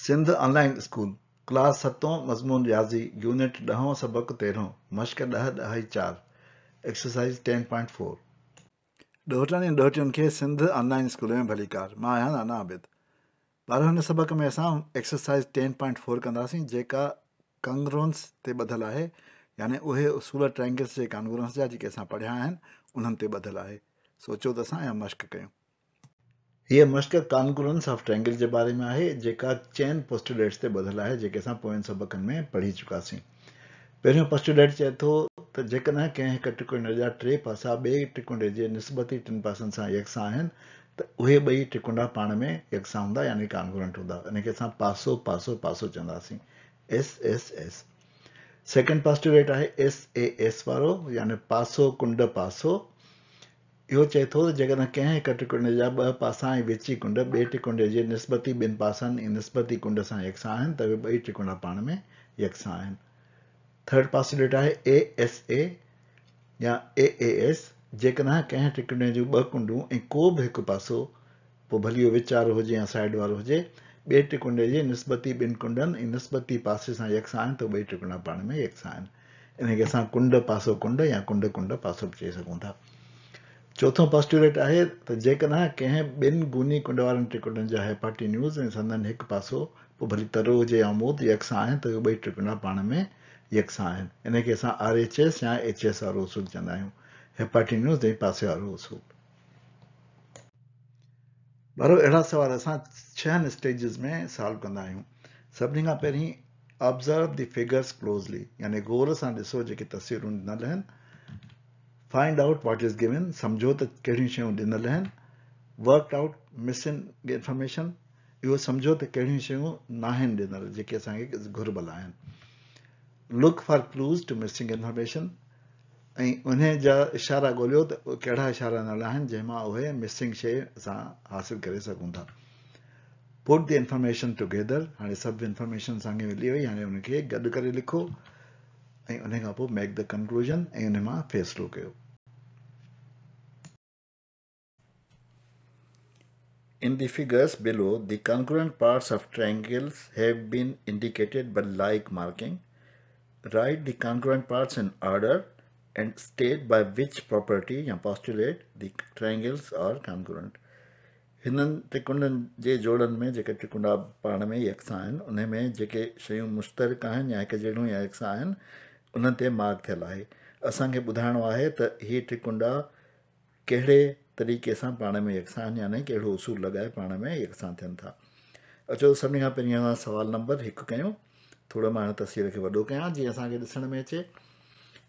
سنڌ آن line school, class ستون، مضمون رياضي، يونٽ ڏهون، سبق تيرهون، مشق ڏهه ڏهائي چار، ايڪسرسائيز ٽين پوائنٽ فور. ڏوهٽن ۽ ڏوهٽين کي سنڌ آن لائين اسڪول ۾ ڀليڪار. مان آهيان نانا عابد. ٻارو هن سبق ۾ اسان ايڪسرسائيز ٽين پوائنٽ فور ڪنداسين جيڪا ڪانگرونس تي ٻڌل آهي يعني اهي اصول ٽرائنگلس جي ڪانگرونس جا جيڪي اسان پڙهيا آهن انهن تي ٻڌل آهي. سو اچو ته اسان اها مشق ڪيون. هيء مشق ڪانگرونس آف ٽرائنگل جي باري ۾ آهي، جيڪا چئن پوسٽوليٽس تي ٻڌل آهي، جيڪي اسان پوين سبقن ۾ پڙهي چڪاسين. پهريون پوسٽوليٽ چئي ٿو ته جيڪڏهن ڪنهن هڪ ٽرڪنڊي جا ٽي پاسا ٻئي ٽرڪنڊي جي نسبتي ٽن پاسن سان يڪسان آهن ته اهي ٻئي ٽرڪنڊا پاڻ ۾ يڪسان هوندا يعني ڪانگرونٽ هوندا. ان کي اسان پاسو پاسو پاسو چونداسين، S S S. Second postulate آهي ايس اي ايس وارو يعني پاسو ڪنڊ پاسو. اهو چئي ٿو ته جيڪڏهن ڪنهن هڪ ٽڪنڊي جا ٻه پاسا ۽ وچين ڪنڊ ٻئي ٽڪنڊي جي نسبتي ٻن پاسن ۽ نسبتي ڪنڊ سان يڪسان آهن ته اهي ٻئي ٽڪنڊا پاڻ ۾ يڪسان آهن. ٿرڊ پاسٽوليٽ آهي اي ايس اي يا اي اي ايس جيڪڏهن ڪنهن ٽڪنڊي جون ٻه ڪنڊون ۽ ڪو به هڪ پاسو پوء ڀلي اهو وچ وارو هجي يا سائيڊ وارو هجي، ٻئي ٽڪنڊي جي نسبتي ٻن ڪنڊن ۽ نسبتي پاسي سان يڪسان آهن ته ٻئي ٽڪنڊا پاڻ ۾ يڪسان آهن. انهيء کي اسان ڪنڊ پاسو ڪنڊ يا ڪنڊ ڪنڊ پاسو به چئي سگهون ٿا. چوٿون پاسٽوليٽ آهي ته جيڪڏهن ڪنهن ٻن گوني ڪنڊ وارن ٽرڪنڊن جا هائپاٽينيوز ۽ سندن هڪ پاسو پوء ڀلي ترو هجي يا عمود يڪسان آهن ته اهي ٻئي ٽرڪنڊا پاڻ ۾ يڪسان آهن. انهيء کي اسان آر ايڇ ايس يا ايڇ ايس وارو اصول چوندا آهيون. هائپاٽينيوز ۽ پاسي وارو اصول. ٻارو اهڙا سوال اسان ڇهن اسٽيجز ۾ سالو ڪندا آهيون. سڀني کان پهرين Observe the figures closely يعني غور سان ڏسو جيڪي تصويرون ڏنل آهن. Find out what is given سمجهو ته ڪهڙيون شيون ڏنل آهن. Work out missing information اهو سمجهو ته ڪهڙيون شيون ناهن ڏنل جيڪي اسان کي گهربل آهن. Look for clues to missing information ۽ انهي جا اشارا ڳوليو ته ڪهڙا اشارا ڏنل آهن جنهن مان اهي مسنگ شيء اسان حاصل ڪري سگهون ٿا. Put the information together هاڻي سڀ انفارميشن اسان کي ملي وئي هاڻي ان کي گڏ ڪري لکو ۽ ان کان پوء ميڪ the conclusion ۽ ان مان فيصلو ڪيو. In the figures below, the congruent parts of triangles have been indicated by like marking. Write the congruent parts in order and state by which property يا postulate the triangles are congruent. هنن ٽرڪنڊن جي جوڙن ۾ جيڪي ٽرڪنڊا پاڻ ۾ يڪسان آهن، انهي ۾ جيڪي شيون مشترڪ آهن يا هڪ جهڙيون يا يڪسان آهن، انهن تي مارڪ ٿيل آهي. اسان کي ٻڌائڻو آهي ته هي ٽرڪنڊا ڪهڙي طريقي سان پاڻ ۾ يڪسان آهن يعني ڪهڙو اصول لڳائي پاڻ ۾ يڪسان ٿين ٿا. اچو ته سڀني کان پهرين اسان سوال نمبر هڪ ڪيون. ٿورو مان هن تصوير کي وڏو ڪيان جيئن اسان کي ڏسڻ ۾ اچي.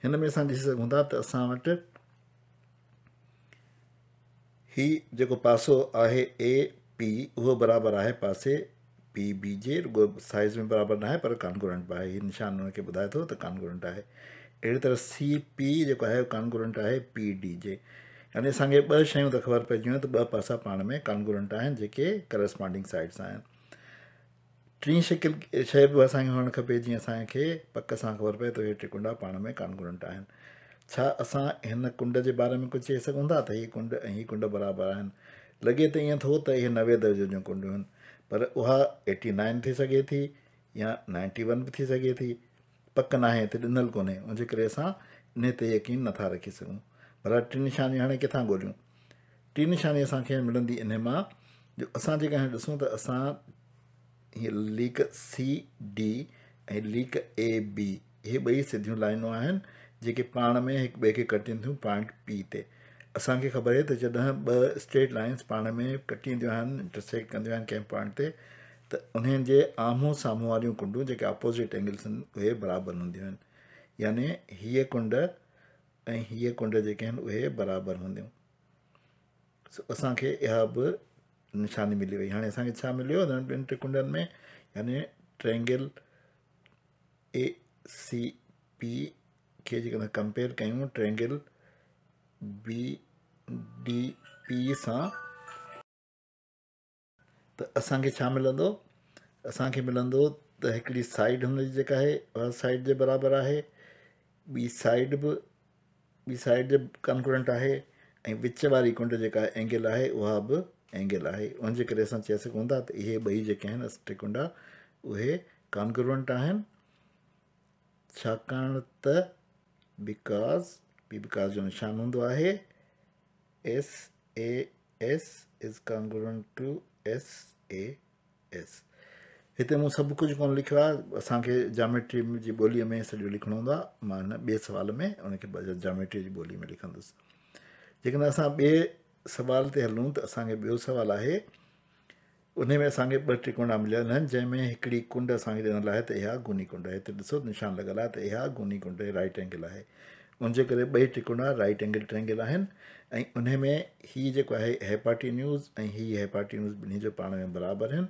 هن ۾ اسان ڏسي سگهون ٿا ته اسان وٽ هي جيڪو پاسو آهي اي پي اهو برابر آهي پاسي پي بي جي، رڳو سائيز ۾ برابر ناهي پر ڪانگرنٽ به آهي. هي نشان ان کي ٻڌائي ٿو ته ڪانگرنٽ آهي. اهڙي طرح سي پي جيڪو آهي اهو ڪانگرنٽ آهي پي ڊي جي. يعني اسان کي ٻه شيون ته خبر پئجي ويون ته ٻه پاسا پاڻ ۾ ڪانگرنٽ آهن جيڪي ڪرسپانڊنگ سائيڊس آهن. ٽين شڪل شيء به اسان کي هئڻ کپي جيئن اسان کي پڪ سان خبر پئي ته اهي ٽي ڪنڊا پاڻ ۾ ڪانگرنٽ آهن. ڇا اسان هن ڪنڊ جي باري ۾ ڪجهه چئي سگهون ٿا ته هي ڪنڊ ۽ هي ڪنڊ برابر آهن؟ لڳي ته ائين ٿو ته اهي 90 درجي جون ڪنڊيون آهن پر اها ايٽي نائن ٿي سگهي ٿي يا نائنٽي ون به ٿي سگهي ٿي. پڪ ناهي هتي ڏنل ڪونهي ان جي ڪري اسان انهي تي يقين نٿا رکي سگهون. ڀلا ٽين نشاني هاڻي ڪٿان ڳوليون؟ ٽين نشاني اسان کي ملندي انهي مان جو اسان جيڪڏهن ڏسون ته اسان هي ليڪ سي ڊي ۽ ليڪ اي بي اهي ٻئي سڌيون لائنون آهن جيڪي پاڻ ۾ هڪ ٻئي کي ڪٽين ٿيون پوائنٽ پي تي. اسان کي خبر آهي ته جڏهن ٻه اسٽريٽ لائنس پاڻ ۾ ڪٽينديون آهن انٽرسيڪٽ ڪنديون آهن ڪنهن پوائنٽ تي ته انهن جي آمهون سامهون واريون ڪنڊون جيڪي اپوزٽ اينگلس آهن اهي برابر هونديون آهن يعني هيء ڪنڊ ۽ هيء ڪنڊ جيڪي آهن اهي برابر هونديون. سو اسان کي اها به نشاني ملي وئي. هاڻي اسان کي ڇا مليو انهن ٻن ٽرڪنڊن ۾ يعني ٽرينگل اي سي پي کي جيڪڏهن ڪمپيئر ڪيون ٽرينگل بي ڊي پي سان ته اسان کي ڇا ملندو؟ اسان کي ملندو ته هڪڙي سائيڊ هن جي جيڪا آهي اها سائيڊ جي برابر آهي، ٻي سائيڊ به ٻي سائيڊ جي ڪنڪرنٽ آهي ۽ وچ واري ڪنڊ جيڪا اينگل آهي اها به اينگل آهي. ان جي ڪري اسان چئي سگهون ٿا ته اهي ٻئي جيڪي آهن ٽي ڪنڊا اهي ڪانگروئنٽ آهن، ڇاڪاڻ ته because, P because جو نشان هوندو آهي، S A S is congruent to S A S. هتي مون سڀ ڪجهه ڪونه لکيو آهي، اسان کي جاميٽري جي ٻوليء ۾ سڄو لکڻو هوندو آهي. مان هن ٻئي سوال ۾ ان کي جاميٽري جي ٻوليء ۾ لکندس. جيڪڏهن اسان ٻئي سوال تي هلون ته اسان کي ٻيو سوال آهي، انهي ۾ اسان کي ٻه ٽرڪونڊا مليل آهن، جنهن ۾ هڪڙي ڪنڊ اسان کي ڏنل آهي ته اها گوني ڪنڊ آهي. هتي ڏسو نشان لڳل آهي ته اها گوني ڪنڊ رائيٽ اينگل آهي. ان جي ڪري ٻئي ٽرڪونڊا رائيٽ اينگل ٽرينگل آهن ۽ انهي ۾ هي جيڪو آهي هيپاٽينيوز ۽ هي هيپاٽينيوز ٻنهي جو پاڻ ۾ برابر آهن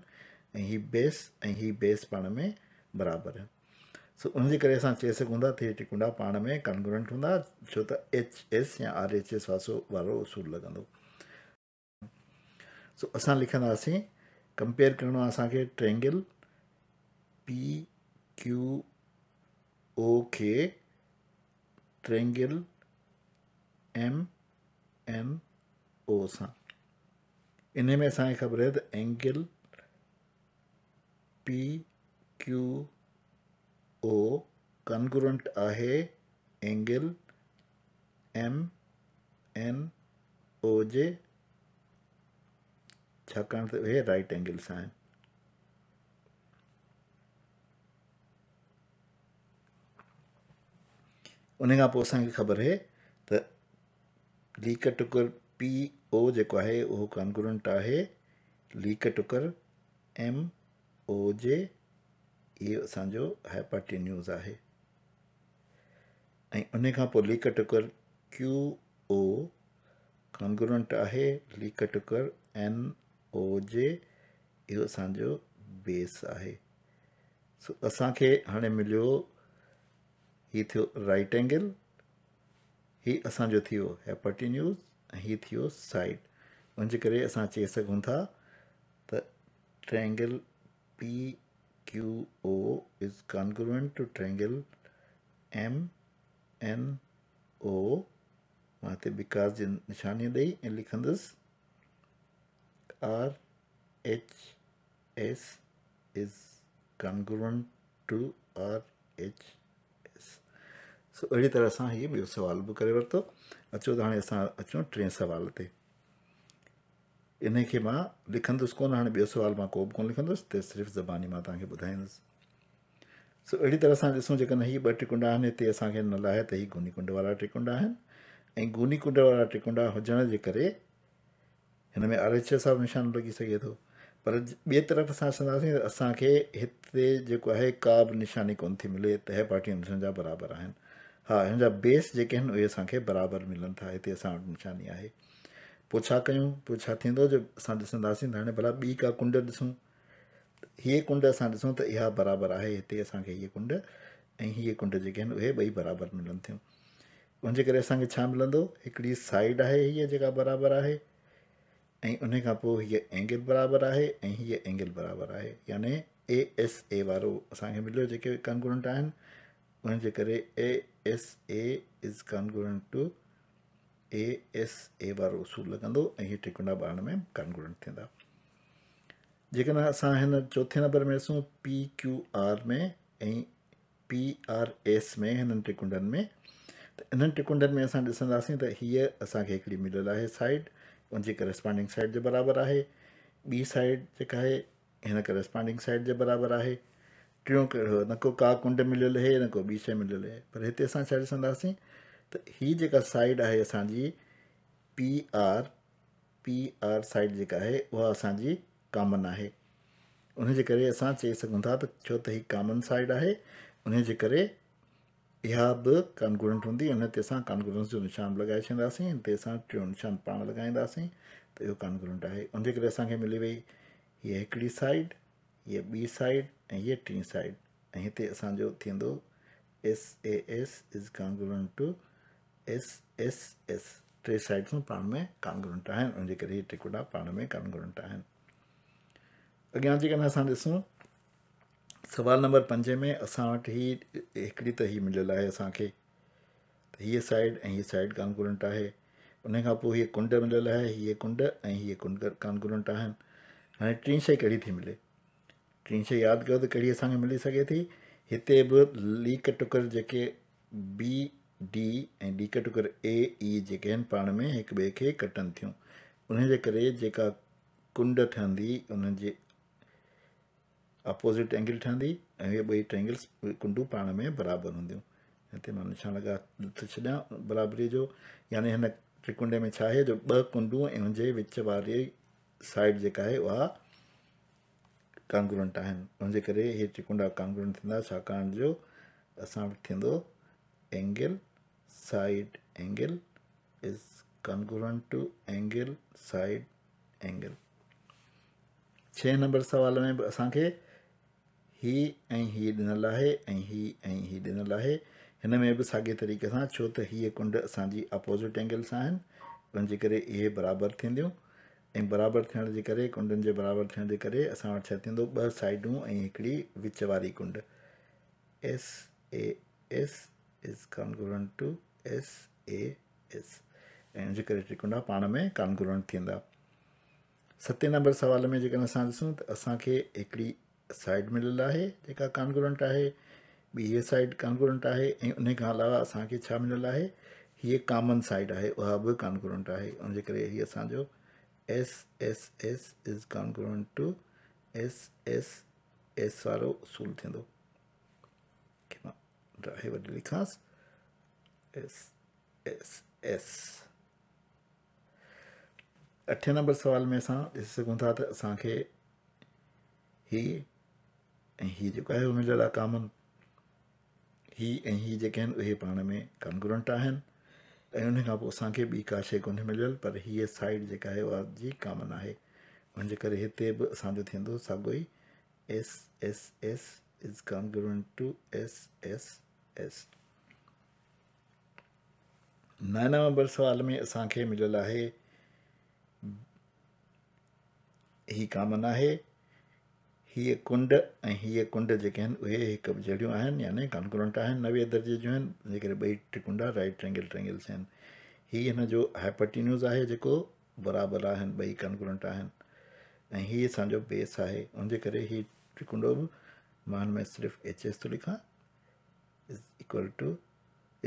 ۽ هي بيس ۽ هي بيس پاڻ ۾ برابر آهن. سو ان جي ڪري اسان چئي سگهون ٿا ته هي ٽرڪونڊا پاڻ ۾ ڪانگروئنٽ هوندا، ڇو ته ايڇ ايس يا آر ايڇ ايس وارو اصول لڳندو. سو اسان لکنداسين، ڪمپيئر ڪرڻو آهي اسان کي ٽرينگل پي ڪيو او کي ٽرينگل ايم اين او سان. انهي ۾ اسان کي خبر آهي ته اينگل پي ڪيو او ڪانگروئنٽ آهي اينگل ايم اين او جي، ڇاڪاڻ ته اهي رائيٽ اينگلس آهن. ان کان پوء اسان کي خبر آهي ته ليڪ ٽڪر پي او جيڪو آهي اهو ڪانگروئنٽ آهي ليڪ ٽڪر ايم او جي، اهو اسان جو هائپاٽينيوز آهي ۽ ان کان پوء ليڪ ٽڪر ڪيو او ڪانگروئنٽ آهي ليڪ ٽڪر اين او جي، اهو اسان جو بيس آهي. سو اسان کي هاڻي مليو، هي ٿيو رائيٽ اينگل، هي اسان جو ٿيو هيپاٽينيوز ۽ هي ٿيو سائيڊ. ان جي ڪري اسان چئي سگهون ٿا ته triangle P Q O is congruent to triangle M N O. مان هتي because جي نشاني ڏئي ۽ لکندس R H S is congruent to R H S. سو اهڙي طرح سان هي ٻيو سوال به ڪري ورتو. اچو ته هاڻي اسان اچون ٽئين سوال تي. انهي کي مان لکندس ڪونه، هاڻي ٻيو سوال مان ڪو به ڪونه لکندس، ته صرف زباني مان توهان کي ٻڌائيندس. سو اهڙي طرح سان ڏسون، جيڪڏهن هي ٻه ٽرڪنڊا آهن، هتي اسان کي ڏنل آهي ته هي گوني ڪنڊ وارا ٽرڪنڊا آهن ۽ گوني ڪنڊ وارا ٽرڪنڊا هجڻ جي ڪري هن ۾ آر ايڇ ايس وارو نشان لڳي سگهي ٿو. پر ٻئي طرف اسان ڏسنداسين ته اسان کي هتي جيڪو آهي ڪا به نشاني ڪونه ٿي ملي ته هيپاٽينيوز جا برابر آهن. ها، هن جا بيس جيڪي آهن اهي اسان کي برابر ملن ٿا، هتي اسان وٽ نشاني آهي. پوء ڇا ڪيون؟ پوء ڇا ٿيندو جو اسان ڏسنداسين ته هاڻي ڀلا ٻي ڪا ڪنڊ ڏسون. هيء ڪنڊ اسان ڏسون ته اها برابر آهي. هتي اسان کي هيء ڪنڊ ۽ هيء ڪنڊ جيڪي آهن اهي ٻئي برابر ملن ٿيون. ان جي ڪري اسان کي ڇا ملندو؟ هڪڙي سائيڊ آهي هيء جيڪا برابر آهي ۽ ان کان پوء هيء اينگل برابر آهي ۽ هيء اينگل برابر آهي، يعني اي ايس اي وارو اسان کي مليو جيڪي ڪانگروئنٽ آهن. ان جي ڪري A S A is congruent to A S A وارو اصول لڳندو ۽ هي ٽرڪنڊا پاڻ ۾ ڪانگروئنٽ ٿيندا. جيڪڏهن اسان هن چوٿين نمبر ۾ ڏسون P Q R ۾ ۽ P R S ۾ هنن ٽرڪنڊن ۾ ته انهن ٽرڪنڊن ۾ اسان ڏسنداسين ته هيء اسان کي هڪڙي مليل آهي سائيڊ، ان جي ڪرسپانڊنگ سائيڊ جي برابر آهي. ٻي سائيڊ جيڪا آهي هن ڪرسپانڊنگ سائيڊ جي برابر آهي. ٽيون ڪهڙو، نه ڪو ڪا ڪنڊ مليل آهي نه ڪو ٻي شيء مليل آهي. پر هتي اسان ڇا ڏسنداسين ته هي جيڪا سائيڊ آهي اسان جي P R, P R side جيڪا آهي اها اسان جي ڪامن آهي. ان جي ڪري اسان چئي سگهون ٿا ته ڇو ته هي ڪامن سائيڊ آهي ان جي ڪري اها به ڪانگروئنٽ هوندي. ان تي اسان ڪانگروئنس جو نشان به لڳائي ڇڏينداسين. ان تي اسان ٽيون نشان پاڻ لڳائينداسين ته اهو ڪانگروئنٽ آهي. ان جي ڪري اسان کي ملي وئي هيء هڪڙي سائيڊ، هيء ٻي سائيڊ ۽ هيء ٽين سائيڊ ۽ هتي اسان جو ٿيندو S A S is congruent to S S S. ٽي سائيڊسون پاڻ ۾ ڪانگروئنٽ آهن، ان جي ڪري هي ٽرڪوڊا پاڻ ۾ ڪانگروئنٽ آهن. اڳيان جيڪڏهن اسان ڏسون سوال نمبر پنجين ۾ اسان وٽ هي هڪڙي ته هي مليل آهي اسان کي ته هيء سائيڊ ۽ هيء سائيڊ ڪانگروئنٽ آهي. ان کان پوء هيء ڪنڊ مليل آهي، هيء ڪنڊ ۽ هيء ڪنڊ ڪانگروئنٽ آهن. هاڻي ٽين شيء ڪهڙي ٿي ملي؟ ٽين شيء ياد ڪيو ته ڪهڙي اسان کي ملي سگهي ٿي. هتي به ليڪ ٽڪر جيڪي بي ڊي ۽ ليڪ ٽڪر اي اي جيڪي آهن پاڻ ۾ هڪ ٻئي کي ڪٽن ٿيون. انهي جي ڪري جيڪا ڪنڊ ٺهندي ان جي اپوزٽ اينگل ٺهندي ۽ اهي ٻئي ٽرينگلس ڪنڊون پاڻ ۾ برابر هونديون. هتي مان نشان لڳا ٿو ڇڏيان برابري جو، يعني هن ٽرڪنڊي ۾ ڇا آهي جو ٻه ڪنڊون ۽ ان جي وچ واري سائيڊ جيڪا آهي اها ڪانگرنٽ آهن. ان جي ڪري اهي ٽرڪنڊا ڪانگرنٽ ٿيندا، ڇاڪاڻ جو اسان وٽ ٿيندو angle side angle is congruent to angle side angle. ڇهين نمبر سوال ۾ به اسان کي هي ۽ هي ڏنل آهي ۽ هي ۽ هي ڏنل آهي. هن ۾ به ساڳي طريقي سان، ڇو ته هيء ڪنڊ اسان جي اپوزٽ اينگلس آهن، ان جي ڪري اهي برابر ٿينديون ۽ برابر ٿيڻ جي ڪري، ڪنڊن جي برابر ٿيڻ جي ڪري اسان وٽ ڇا ٿيندو، ٻه سائيڊون ۽ هڪڙي وچ واري ڪنڊ S A S is congruent to S A S ۽ ان جي ڪري ٽي ڪنڊا پاڻ ۾ ڪانگرنٽ ٿيندا. ستين نمبر سوال ۾ جيڪڏهن اسان ڏسون ته اسان کي هڪڙي سائيڊ مليل آهي جيڪا ڪانگرنٽ آهي، ٻي هيء سائيڊ ڪانگرنٽ آهي ۽ ان کان علاوه اسان کي ڇا مليل آهي، هيء ڪامن سائيڊ آهي اها به ڪانگرنٽ آهي. ان جي ڪري هي اسان جو S S S is congruent to S S S وارو اصول ٿيندو. مان ڊاهي وڏي لکانس ايس ايس ايس. اٺين نمبر سوال ۾ اسان ڏسي سگهون ٿا ته اسان کي هي ۽ هي جيڪو آهي اهو مليل آهي ڪامن. هي ۽ هي جيڪي آهن اهي پاڻ ۾ ڪانگرنٽ آهن ۽ ان کان پوء اسان کي ٻي ڪا شيء ڪونهي مليل، پر هيء سائيڊ جيڪا آهي اها جي ڪامن آهي. ان جي ڪري هتي به اسان جو ٿيندو ساڳيو ئي S S S is congruent to S S S. نائين نمبر سوال ۾ اسان کي مليل آهي هي ڪامن آهي، هيء ڪنڊ ۽ هيء ڪنڊ جيڪي آهن اهي هڪ جهڙيون آهن، يعني ڪانگرنٽ آهن، 90 درجي جون آهن، ان جي ڪري ٻئي ٽرڪنڊا رائٽ ٽرينگل ٽرينگلس آهن. هي هن جو هائپرٽينيوز آهي جيڪو برابر آهن، ٻئي ڪانگرنٽ آهن ۽ هي اسان جو بيس آهي، ان جي ڪري هي ٽرڪنڊو به مان هن ۾ صرف ايڇ ايس ٿو لکان is equal to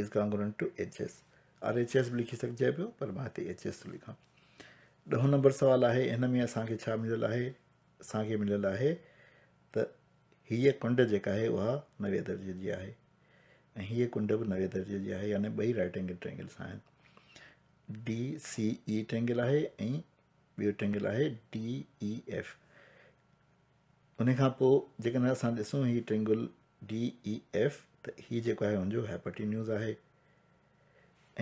is congruent to H S. R H S به لکي سگهجي پيو، پر مان هتي ايڇ ايس ٿو لکان. ڏهون نمبر سوال آهي، هن ۾ اسان کي ڇا مليل آهي؟ اسان کي مليل آهي ته هيء ڪنڊ جيڪا آهي اها 90 درجي جي آهي ۽ هيء ڪنڊ به 90 درجي جي آهي، يعني ٻئي رائٽ اينگل ٽرينگلس آهن. ڊي سي اي ٽرينگل آهي ۽ ٻيو ٽرينگل آهي ڊي اي ايف. ان کان پوء جيڪڏهن اسان ڏسون هي ٽرينگل ڊي اي ايف ته هي جيڪو آهي ان جو هائپرٽينيوز آهي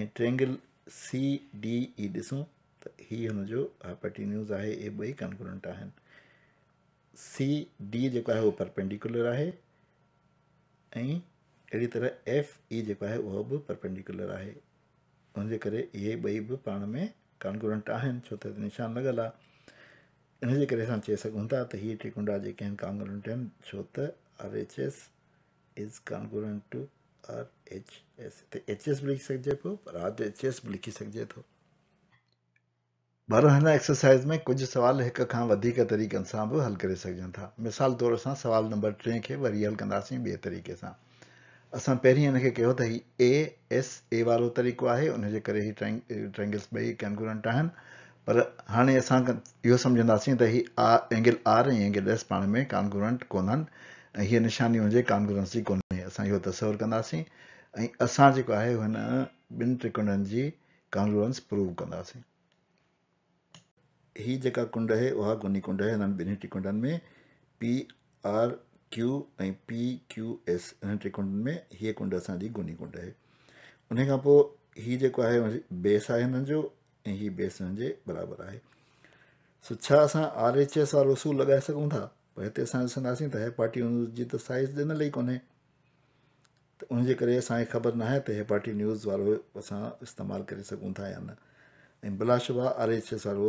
۽ ٽرينگل سي ڊي اي ڏسون ته هي هن جو هائپرٽينيوز آهي، اهي ٻئي ڪانگرنٽ آهن. سي ڊي جيڪو آهي اهو پرپينڊيڪولر آهي ۽ اهڙي طرح ايف اي جيڪو آهي اهو به پرپينڊيڪولر آهي، ان جي ڪري اهي ٻئي به پاڻ ۾ ڪانگرنٽ آهن، ڇو ته نشان لڳل آهي. ان جي ڪري اسان چئي سگهون ٿا ته هي ٽي ڪنڊا جيڪي آهن ڪانگرنٽ آهن، ڇو ته R H S is congruent to R H S. هتي ايڇ ايس به لکي سگهجي پيو، پر آر ايڇ ايس به لکي سگهجي ٿو. بهرحال هن ايڪسرسائز ۾ ڪجهه سوال هڪ کان وڌيڪ طريقن سان به حل ڪري سگهجن ٿا. مثال طور اسان سوال نمبر ٽئين کي وري حل ڪنداسين ٻئي طريقي سان. اسان پهرين ان کي ڪيو ته هي اي ايس اي وارو طريقو آهي، ان جي ڪري هي ٽرينگلس ٻئي ڪانگرنٽ آهن، پر هاڻي اسان اهو سمجهنداسين ته هي اينگل آر ۽ اينگل ايس پاڻ ۾ ڪانگرنٽ ڪونهن ۽ هيء نشاني ان جي ڪانگرنس جي ڪونهي. اسان اهو تصور ڪنداسين ۽ اسان جيڪو آهي هن ٻن ٽرڪنڊن جي ڪانگرنس پروو ڪنداسين. هي جيڪا ڪنڊ آهي اها گوني ڪنڊ آهي. هنن ٻنهي ٽرڪنڊن ۾ پي آر ڪيو ۽ پي ڪيو ايس انهن ٽرڪنڊن ۾ هيء ڪنڊ اسان جي گوني ڪنڊ آهي. ان کان پوء هي جيڪو آهي بيس آهي هنن جو ۽ هي بيس هنن جي برابر آهي. سو ڇا اسان آر ايڇ ايس وارو اصول لڳائي سگهون ٿا؟ پر هتي اسان ڏسنداسين ته هيپاٽينيوز جي ته سائز ڏنل ئي ڪونهي، ته ان جي ڪري اسان کي خبر ناهي ته هيپاٽينيوز وارو اسان استعمال ڪري سگهون ٿا يا نه، ۽ بلاشبه آر ايڇ ايس وارو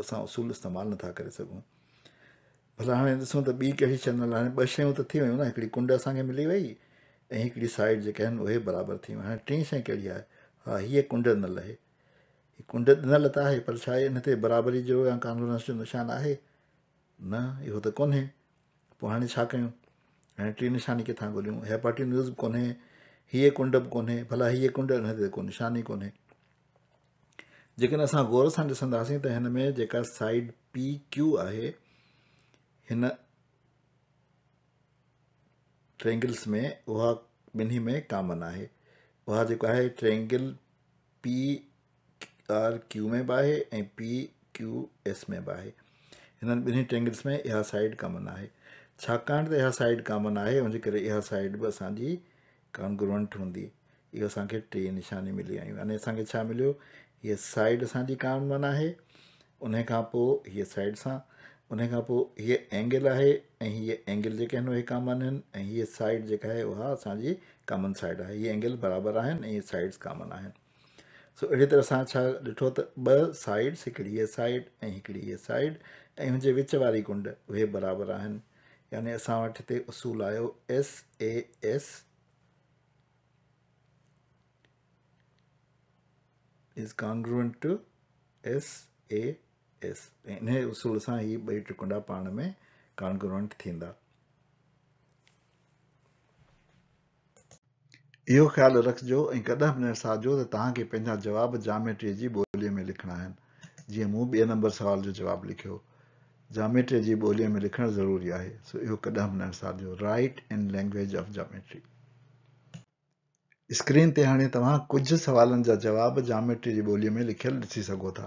اسان اصول استعمال نٿا ڪري سگهون. ڀلا هاڻي ڏسون ته ٻي ڪهڙي شيء ڏنل آهي. ٻه شيون ته ٿي ويون نه، هڪڙي ڪنڊ اسان کي ملي وئي ۽ هڪڙي سائيڊ جيڪي آهن اهي برابر ٿي ويون. هاڻي ٽين شيء ڪهڙي آهي؟ ها، هيء ڪنڊ ڏنل آهي. هي ڪنڊ ڏنل ته آهي، پر ڇا ان تي برابري جو يا ڪانگرنس جو نشان آهي؟ نه، اهو ته ڪونهي. پوء هاڻي ڇا ڪيون؟ هاڻي ٽين نشاني ڪٿان ڳوليون؟ هائپوٽينيوز به ڪونهي، هيء ڪنڊ به ڪونهي، ڀلا هيء ڪنڊ ان تي ڪو نشان ئي ڪونهي. جيڪڏهن اسان غور سان ڏسنداسين ته هن ۾ جيڪا سائيڊ پي ڪيو آهي هن ٽرينگلس ۾ اها ٻنهي ۾ ڪامن آهي. اها جيڪا آهي ٽرينگل پي آر ڪيو ۾ به آهي ۽ پي ڪيو ايس ۾ به آهي. هنن ٻنهي ٽرينگلس ۾ اها سائيڊ ڪامن آهي. ڇاڪاڻ ته اها سائيڊ ڪامن آهي ان جي ڪري اها سائيڊ به اسان جي ڪانگروئنٽ هوندي. اهو اسان کي ٽي نشانيون ملي آيون يعني اسان کي ڇا مليو هيء سائيڊ اسان جي ڪامن آهي ان کان پوء هيء سائيڊ سان ان کان پوء هيء اينگل آهي ۽ هيء اينگل جيڪي آهن اهي ڪامن آهن ۽ هيء سائيڊ جيڪا آهي اها اسان جي ڪامن سائيڊ آهي. هي اينگل برابر آهن ۽ سائيڊس ڪامن آهن. سو اهڙي طرح سان ڇا ڏٺو ته ٻه سائيڊس هڪڙي هيء سائيڊ ۽ هڪڙي هيء سائيڊ ۽ هن جي وچ واري ڪنڊ اهي برابر آهن يعني اسان وٽ هتي اصول آيو S A S is congruent to S A S ۽ انهيء اصول سان هي ٻئي ٽرڪنڊا پاڻ ۾ ڪانگروئنٽ ٿيندا. اهو خيال رکجو ۽ ڪڏهن به نه وسارجو ته توهان کي پنهنجا جواب جاميٽريء جي ٻوليء ۾ لکڻا آهن، جيئن مون ٻئي نمبر سوال جو جواب لکيو. جاميٽريء جي ٻوليء ۾ لکڻ ضروري آهي، سو اهو ڪڏهن به نه وسارجو، Write in language of geometry. Screen تي هاڻي توهان ڪجهه سوالن جا جواب جاميٽريء جي ٻوليء ۾ لکيل ڏسي سگهو ٿا.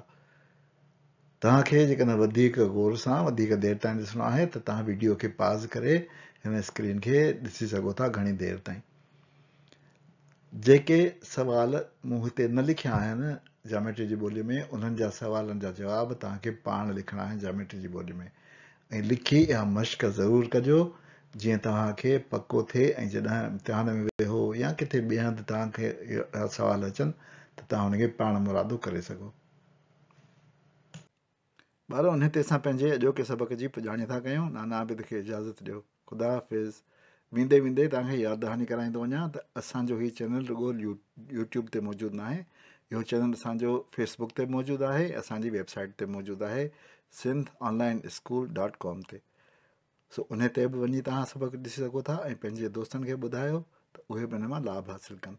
توهان کي جيڪڏهن وڌيڪ غور سان وڌيڪ دير تائين ڏسڻو آهي ته توهان وڊيو کي پاز ڪري هن اسڪرين کي ڏسي سگهو ٿا گهڻي دير تائين. جيڪي سوال مون هتي نه لکيا آهن جاميٽري جي ٻولي ۾ انهن جا سوالن جا جواب توهان کي پاڻ لکڻا آهن جاميٽري جي ٻولي ۾ ۽ لکي اها مشق ضرور ڪجو جيئن توهان کي پڪو ٿئي ۽ جڏهن امتحان ۾ ويهو يا ڪٿي ٻئي هنڌ توهان کي اهڙا سوال اچن ته توهان ان کي پاڻ مرادو ڪري سگهو. ٻارو انهي تي اسان پنهنجي اڄوڪي سبق جي پڄاڻي ٿا ڪيون. نانا عابد کي اجازت ڏيو. خدا حافظ. ويندي ويندي توهان کي ياد دهاني ڪرائيندو وڃان ته اسان جو هي چينل رڳو يوٽيوب تي موجود ناهي. اهو چينل اسان جو فيس بڪ تي به موجود آهي اسان جي ويب سائيٽ تي به موجود آهي Sindh online school dot com تي. سو انهي تي به وڃي توهان سبق ڏسي سگهو ٿا ۽ پنهنجي دوستن کي ٻڌايو ته اهي به ان مان لاڀ حاصل ڪن.